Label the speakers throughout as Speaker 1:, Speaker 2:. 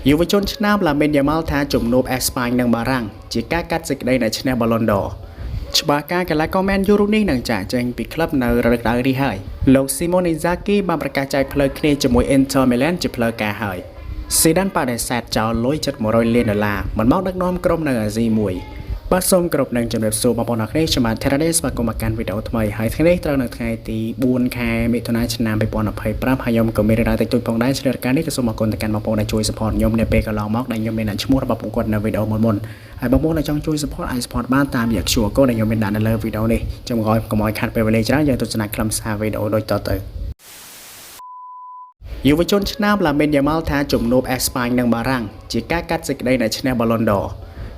Speaker 1: យុវជនឆ្នើមឡាមីនយ៉ាម៉ាល់ថាជំនួបអេស្ប៉ាញនិងបារាំងជាការកាត់សេចក្តីដែលឈ្នះបាឡុនដច្បាស់ការកីឡាករមែនយូរូបនេះនឹងចាកចេញពីក្លឹបនៅរដូវក្តៅនេះហើយលោកស៊ីម៉ូនអ៊ីនហ្សាគីបានប្រកាសចែកផ្លូវគ្នាជាមួយ Inter Milan ជាផ្លូវការហើយស៊ីដានបដិសេធចោលលុយជិត100លានដុល្លារមិនមកដឹកនាំក្រុមនៅអាស៊ីមួយបាទសូមគោរពនឹងជម្រាបសួរបងប្អូនអរគ្នាខ្ញុំបាទ Terrace ស្វាគមន៍មកកាន់វីដេអូថ្មីហើយថ្ងៃនេះត្រូវនៅថ្ងៃទី4ខែមិថុនាឆ្នាំ2025ហើយខ្ញុំក៏មានរឿងរ៉ាវតិចតួចផងដែរឆ្លៀតការនេះក៏សូមអរគុណទៅកាន់បងប្អូនដែលជួយ support ខ្ញុំនៅពេលកន្លងមកដែលខ្ញុំមានដាក់ឈ្មោះរបស់ពួកគាត់នៅវីដេអូមុនៗហើយបងប្អូនដែលចង់ជួយ support អាច support បានតាមរយៈ QR code ដែលខ្ញុំមានដាក់នៅលើវីដេអូនេះចាំកុំឲ្យខាត់ពេលវេលាច្រើនយើងទស្សនាខ្លឹមសារវីដេអូដូចតទៅយុវជនឆ្នើមឡាមីនយ៉ាម៉ាល់ថាជំនួបអេស្ប៉ាញនិងបារាំងជាការកាត់សេចក្តីដែលឈ្នះបាឡុនដ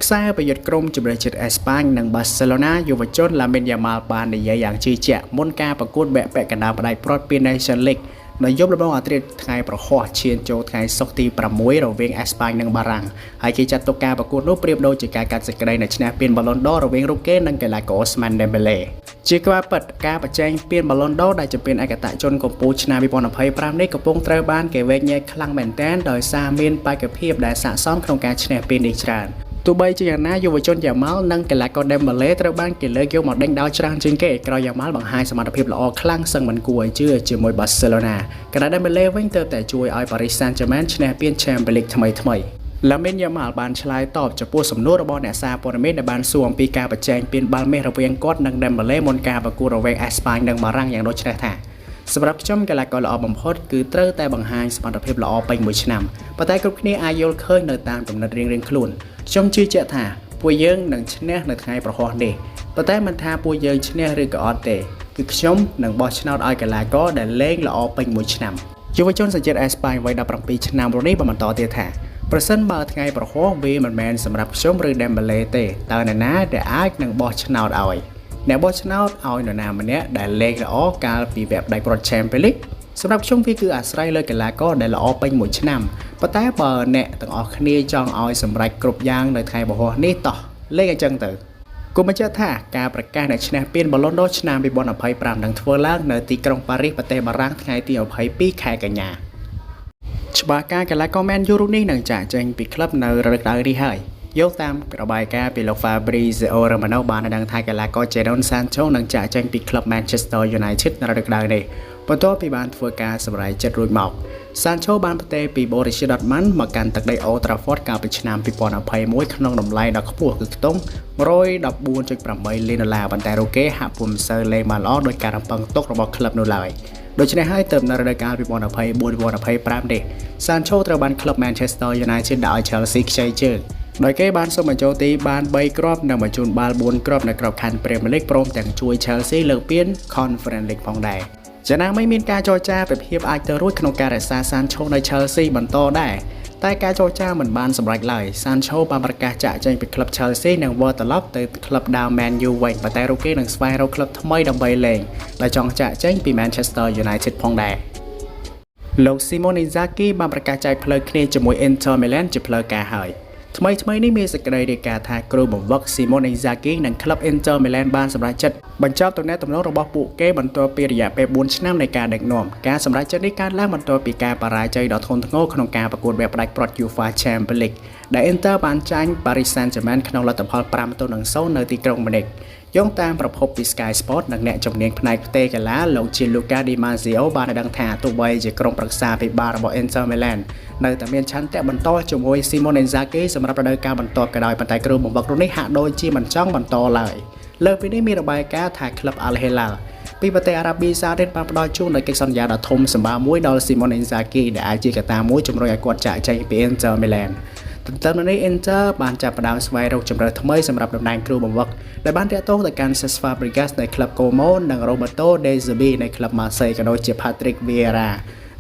Speaker 1: ខ្សែប្រយុទ្ធក្រុមជម្រើសជាតិអេស្ប៉ាញនិងបាសេឡូណាយុវជនឡាមីនយ៉ាម៉ាល់បាននិយាយយ៉ាងជឿជាក់មុនការប្រកួតវគ្គពាក់កណ្ដាលផ្ដាច់ព្រាត់ពី Nation League នៅយប់លំងអាធ្រាត្រថ្ងៃប្រហោះឈានចូលថ្ងៃសុក្រទី6រវាងអេស្ប៉ាញនិងបារាំងហើយគេចាត់ទុកការប្រកួតនោះប្រៀបដូចជាការកាត់សេចក្តីនៅឈ្នះពានបាឡុនដរវាងរូបគេនិងកីឡាករស្មានដេមបេឡេជាក្បាលពិតការប្រជែងពានបាឡុនដដែលជាពានឯកតជនកម្ពុជាឆ្នាំ2025នេះកំពុងត្រូវបានគេវែកញែកខ្លាំងមែនទែនដោយសារមានបេក្ខភាពដែលស័ក្តិសមក្នុងការឈ្នះពាននេះច្រើនទោះបីជាយ៉ាងណាយុវជនយ៉ាម៉ាល់និងកីឡាករដេមបាឡេត្រូវបានគេលើកយកមកដេញដោលច្រើនជាងគេក្រោយយ៉ាម៉ាល់បង្ហាញសមត្ថភាពល្អខ្លាំងសឹងមិនគួរឲ្យជឿជាមួយបាសេឡូណាខណៈដេមបាឡេវិញទើបតែជួយឲ្យប៉ារីសសានហ្សឺមែនឈ្នះពាន Champions League ថ្មីថ្មីឡាមីនយ៉ាម៉ាល់បានឆ្លើយតបចំពោះសំណួររបស់អ្នកសារព័ត៌មានដែលបានសួរអំពីការប្រជែងពានបាល់មាសរវាងគាត់និងដេមបាឡេមុនការប្រកួតរវាងអេស្ប៉ាញនិងបារាំងយ៉ាងដូចនេះថាសម្រាប់ខ្ញុំកីឡាករល្អបំផុតគឺត្រូវតែបង្ហាញសមត្ថភាពល្អពេញមួយឆ្នាំប៉ុន្តែគ្រប់គ្នាអាចយល់ឃើញនៅតាមគំនិតរៀងៗខ្លួនខ្ញុំជឿជាក់ថាពួកយើងនឹងឈ្នះនៅថ្ងៃប្រហោះនេះប៉ុន្តែមិនថាពួកយើងឈ្នះឬក៏អត់ទេគឺខ្ញុំនឹងបោះឆ្នោតឲ្យកីឡាករដែលលេងល្អពេញមួយឆ្នាំយុវជនសញ្ជាតិអេស្ប៉ាញវ័យ17ឆ្នាំរូបនេះបានបន្តទៀតថាប្រសិនបើថ្ងៃប្រហោះវាមិនមែនសម្រាប់ខ្ញុំឬដេមបេឡេទេតើអ្នកណាដែលអាចនឹងបោះឆ្នោតឲ្យអ្នកបោះឆ្នោតឲ្យនរណាម្នាក់ដែលលេងល្អកាលពីវគ្គផ្ដាច់ព្រាត់ Champions League សម្រាប់ខ្ញុំវាគឺអាស្រ័យលើកីឡាករដែលល្អពេញមួយឆ្នាំប៉ុន្តែបើអ្នកទាំងអស់គ្នាចង់ឲ្យសម្រេចគ្រប់យ៉ាងនៅថ្ងៃពហុនេះតោះលេងអញ្ចឹងទៅគូបញ្ជាក់ថាការប្រកាសអ្នកឈ្នះពានបាឡុនដឆ្នាំ2025នឹងធ្វើឡើងនៅទីក្រុងប៉ារីសប្រទេសបារាំងថ្ងៃទី22ខែកញ្ញាច្បាស់ការកីឡាករមែនយូរូបនេះនឹងចាកចេញពីក្លឹបនៅរដូវក្តៅនេះហើយយកតាមរបាយការណ៍ពីលោក Fabrizio Romano បានឲ្យដឹងថាកីឡាករ Jadon Sancho នឹងចាកចេញពីក្លឹប Manchester United នៅរដូវក្តៅនេះបន្ទាប់ពីបានធ្វើការសម្រេចចិត្តរួចមក Sancho បានផ្ទេរពី Borussia Dortmund មកកាន់ទឹកដី Old Trafford កាលពីឆ្នាំ2021ក្នុងតម្លៃដ៏ខ្ពស់គឺខ្ទង់114.8លានដុល្លារប៉ុន្តែរូគេហាក់ពុំសូវលេងបានល្អដោយការរំពឹងទុករបស់ក្លឹបនោះឡើយដូច្នេះហើយទើបនៅរដូវកាល2024-2025នេះ Sancho ត្រូវបានក្លឹប Manchester United ដាក់ឲ្យ Chelsea ខ្ចីជើងដោយគេបានសុំបញ្ចូលទីបាន3គ្រាប់និងបញ្ជូនបាល់4គ្រាប់នៅក្របខ័ណ្ឌ Premier League ព្រមទាំងជួយ Chelsea លើកពាន Conference League ផងដែរចំណាមិនមានការចរចាពីភាពអាចទៅរួចក្នុងការរក្សា Sancho នៅ Chelsea បន្តដែរតែការចរចាមិនបានសម្រេចឡើយ Sancho បានប្រកាសចាកចេញពីក្លឹប Chelsea និងវិលត្រឡប់ទៅក្លឹបដើម Man U វិញប៉ុន្តែរូបគេនឹងស្វែងរកក្លឹបថ្មីដើម្បីលេងដែលចង់ចាកចេញពី Manchester United ផងដែរលោក Simone Inzaghi បានប្រកាសចែកផ្លូវគ្នាជាមួយ Inter Milan ជាផ្លូវការហើយថ្មីថ្មីនេះមានសេចក្តីរាយការណ៍ថាគ្រូបង្វឹក Simone Inzaghi និងក្លឹប Inter Milan បានសម្រេចចិត្តបញ្ចប់ទំនាក់ទំនងរបស់ពួកគេបន្ទាប់ពីរយៈពេល4ឆ្នាំនៃការដឹកនាំការសម្រេចចិត្តនេះកើតឡើងបន្ទាប់ពីការបរាជ័យដ៏ធ្ងន់ធ្ងរក្នុងការប្រកួតវគ្គផ្ដាច់ព្រាត់ UEFA Champions League ដែល Inter បានចាញ់ Paris Saint-Germain ក្នុងលទ្ធផល5-0នៅទីក្រុងម៉ូនិកយោងតាមប្រភពពី Sky Sport និងអ្នកជំនាញផ្នែកផ្ទេកីឡាលោក Gianluca Di Marzio បានឲ្យដឹងថាទោះបីជាក្រុមប្រឹក្សាភិបាលរបស់ Inter Milan នៅតែមានឆន្ទៈបន្តជាមួយ Simone Inzaghi សម្រាប់រដូវកាលបន្ទាប់ក៏ដោយប៉ុន្តែគ្រូបង្វឹករូបនេះហាក់ដូចជាមិនចង់បន្តឡើយលើសពីនេះមានរបាយការណ៍ថាក្លឹប Al Hilal ពីប្រទេសអារ៉ាប៊ីសាអូឌីតបានផ្ដល់ជូននូវកិច្ចសន្យាដ៏ធំសម្បើមមួយដល់ Simone Inzaghi ដែលអាចជាកត្តាមួយជំរុញឲ្យគាត់ចាកចេញពី Inter Milan ទន្ទឹមនឹងនេះ Inter បានចាប់ផ្ដើមស្វែងរកជម្រើសថ្មីសម្រាប់តំណែងគ្រូបង្វឹកដែលបានទាក់ទងទៅកាន់ Cesc Fabregas នៃក្លឹប Como និង Roberto De Zerbi នៃក្លឹប Marseille ក៏ដូចជា Patrick Vieira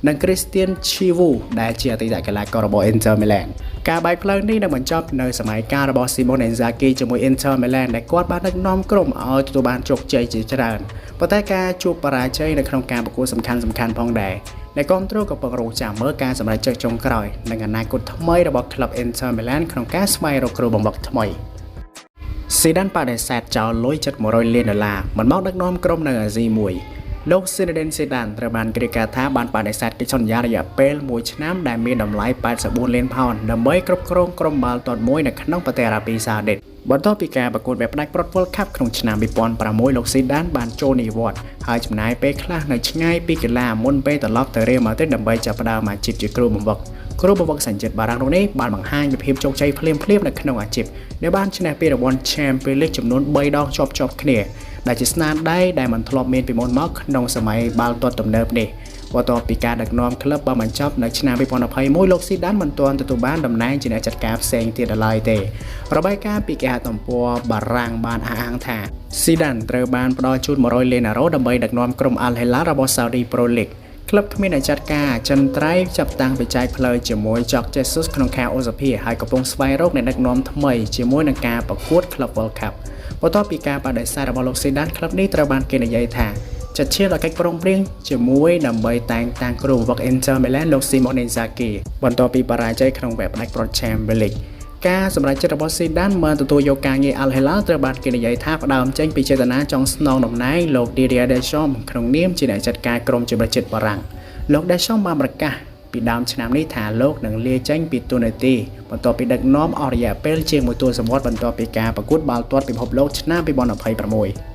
Speaker 1: និង Christian Chivu ដែលជាអតីតកីឡាកររបស់ Inter Milan ការបែកផ្លូវនេះនឹងបញ្ចប់នៅសម័យកាលរបស់ Simone Inzaghi ជាមួយ Inter Milan ដែលគាត់បានដឹកនាំក្រុមឲ្យទទួលបានជោគជ័យជាច្រើនប៉ុន្តែការជួបបរាជ័យនៅក្នុងការប្រកួតសំខាន់ៗផងដែរអ្នកគាំទ្រកំពុងរងចាំមើលការសម្រេចចិត្តចុងក្រោយនិងអនាគតថ្មីរបស់ក្លឹប Inter Milan ក្នុងការស្វែងរកគ្រូបង្វឹកថ្មីស៊ីដានបដិសេធចោលលុយជិត100លានដុល្លារមិនមកដឹកនាំក្រុមនៅអាស៊ីមួយ លោក Zinedine Zidane ត្រូវបានគេរាយការណ៍ថាបានបដិសេធកិច្ចសន្យារយៈពេលមួយឆ្នាំដែលមានតម្លៃ84លានផោនដើម្បីគ្រប់គ្រងក្រុមបាល់ទាត់មួយនៅក្នុងប្រទេសអារ៉ាប៊ីសាអូឌីតបន្ទាប់ពីការប្រកួតវគ្គផ្ដាច់ព្រ័ត្រ World Cup ក្នុងឆ្នាំ2006លោក Zidane បានចូលនិវត្តន៍ហើយចំណាយពេលខ្លះនៅឆ្ងាយពីកីឡាមុនពេលត្រឡប់ទៅរៀលម៉ាឌ្រីតដើម្បីចាប់ផ្ដើមអាជីពជាគ្រូបង្វឹកគ្រូបង្វឹកសញ្ជាតិបារាំងនោះនេះបានបង្ហាញពីភាពជោគជ័យភ្លាមៗនៅក្នុងអាជីពដែលបានឈ្នះពានរង្វាន់ Champions League ចំនួន3ដងជាប់ៗគ្នាដែលជាស្នាដៃដែលមិនធ្លាប់មានពីមុនមកក្នុងសម័យបាល់ទាត់ទំនើបនេះបន្ទាប់ពីការដឹកនាំក្លឹបបានបញ្ចប់នៅឆ្នាំ2021លោកស៊ីដានមិនទាន់ទទួលបានតំណែងជាអ្នកចាត់ការផ្សេងទៀតដល់ឡើយទេរបាយការណ៍ពីគេហទំព័របារាំងបានអះអាងថាស៊ីដានត្រូវបានផ្ដល់ជូន100លានអឺរ៉ូដើម្បីដឹកនាំក្រុម Al Hilal របស់ Saudi Pro League ក្លឹបគ្មានអ្នកចាត់ការអចិន្ត្រៃយ៍ចាប់តាំងពីចែកផ្លូវជាមួយចក Jesus ក្នុងខែឧសភាហើយកំពុងស្វែងរកអ្នកដឹកនាំថ្មីជាមួយនឹងការប្រកួត Club World Cup បន្ទាប់ពីការបដិសេធរបស់លោកស៊ីដានក្លឹបនេះត្រូវបានគេនិយាយថាចាត់ឈានដល់កិច្ចព្រមព្រៀងជាមួយដើម្បីតែងតាំងគ្រូបង្វឹក Inter Milan លោក Simone Inzaghi បន្ទាប់ពីបរាជ័យក្នុងវគ្គផ្ដាច់ព្រ័ត្រ Champions League ការសម្រេចចិត្តរបស់ស៊ីដានមិនទទួលយកការងារ Al Hilal ត្រូវបានគេនិយាយថាផ្ដើមចេញពីចេតនាចង់ស្នងតំណែងលោក Didier Deschamps ក្នុងនាមជាអ្នកចាត់ការក្រុមជម្រើសជាតិបារាំងលោក Deschamps បានប្រកាសពីដើមឆ្នាំនេះថាលោកនឹងលាចេញពីតួនាទីបន្ទាប់ពីដឹកនាំអស់រយៈពេលជាងមួយទសវត្សរ៍បន្ទាប់ពីការប្រកួតបាល់ទាត់ពិភពលោកឆ្នាំ2026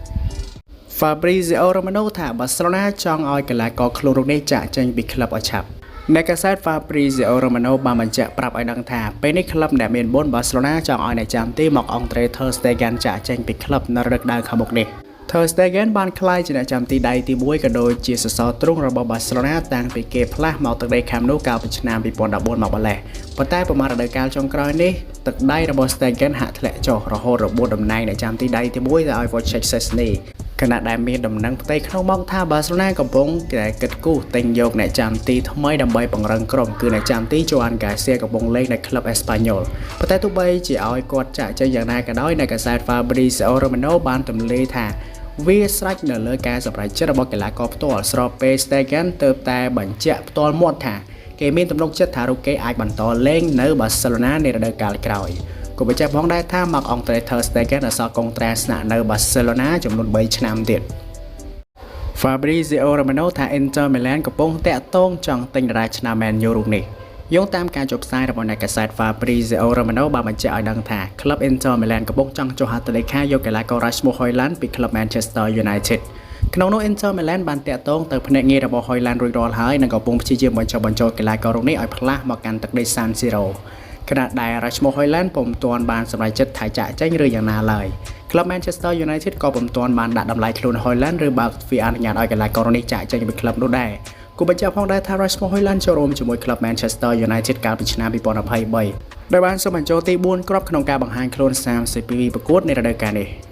Speaker 1: Fabrizio Romano ថាបាសេឡូណាចង់ឲ្យកីឡាករខ្លួនរូបនេះចាកចេញពីក្លឹបឲ្យឆាប់អ្នកកាសែត Fabrizio Romano បានបញ្ជាក់ប្រាប់ឲ្យដឹងថាពេលនេះក្លឹបអ្នកមានបុណ្យបាសេឡូណាចង់ឲ្យអ្នកចាំទីមកអង់ដ្រេ Ter Stegen ចាកចេញពីក្លឹបនៅរដូវក្តៅខាងមុខនេះ Ter Stegen បានក្លាយជាអ្នកចាំទីដៃទី1ក៏ដូចជាសសរទ្រូងរបស់បាសេឡូណាតាំងពីគេផ្លាស់មកទឹកដីខាំនោះកាលពីឆ្នាំ2014មកម្លេះប៉ុន្តែប្រមាណរដូវកាលចុងក្រោយនេះទឹកដៃរបស់ Stegen ហាក់ធ្លាក់ចុះរហូតរបួសតំណែងអ្នកចាំទីដៃទី1ទៅឲ្យ Wojciech Szczesny ខណៈដែលមានដំណឹងផ្ទៃក្នុងមកថាបាសេឡូណាកំពុងតែគិតគូរទិញយកអ្នកចាំទីថ្មីដើម្បីពង្រឹងក្រុមគឺអ្នកចាំទី Joan Garcia កំពុងលេងនៅក្លឹប Espanyol ប៉ុន្តែទោះបីជាឲ្យគាត់ចាក់ចេញយ៉ាងណាក៏ដោយអ្នកកាសែត Fabrizio Romano បានទម្លាយថាវាស្រេចនៅលើការសម្រេចចិត្តរបស់កីឡាករផ្ទាល់ស្របពេល Stegen ទើបតែបញ្ជាក់ផ្ទាល់មាត់ថាគេមានទំនុកចិត្តថារូបគេអាចបន្តលេងនៅបាសេឡូណានារដូវកាលក្រោយគូបញ្ជាក់ផងដែរថាមកអង់ដ្រេ Ter Stegen អសល់កុងត្រាស្នាក់នៅបាសេឡូណាចំនួន3ឆ្នាំទៀត Fabrizio Romano ថា Inter Milan កំពុងតាក់ទងចង់ទិញតារាឆ្នើម Man U រូបនេះយោងតាមការចុះផ្សាយរបស់អ្នកកាសែត Fabrizio Romano បានបញ្ជាក់ឲ្យដឹងថាក្លឹប Inter Milan កំពុងចង់ចុះហត្ថលេខាយកកីឡាករ Rasmus Højlund ពីក្លឹប Manchester United ក្នុងនោះ Inter Milan បានតាក់ទងទៅភ្នាក់ងាររបស់ Højlund រួចរាល់ហើយនិងកំពុងព្យាយាមបញ្ចុះបញ្ចូលកីឡាកររូបនេះឲ្យផ្លាស់មកកាន់ទឹកដី San Siro ខណៈដែល Rasmus Højlund ពុំទាន់បានសម្រេចចិត្តថាចាក់ចេញឬយ៉ាងណាឡើយក្លឹប Manchester United ក៏ពុំទាន់បានដាក់តម្លៃខ្លួន Højlund ឬបើកទ្វារអនុញ្ញាតឲ្យកីឡាករនេះចាក់ចេញពីក្លឹបនោះដែរគូបញ្ជាក់ផងដែរថា Rasmus Højlund ចូលរួមជាមួយក្លឹប Manchester United កាលពីឆ្នាំ2023ដោយបានសុំបញ្ចូលទី4គ្រាប់ក្នុងការបង្ហាញខ្លួន32ប្រកួតនៃរដូវកាលនេះ។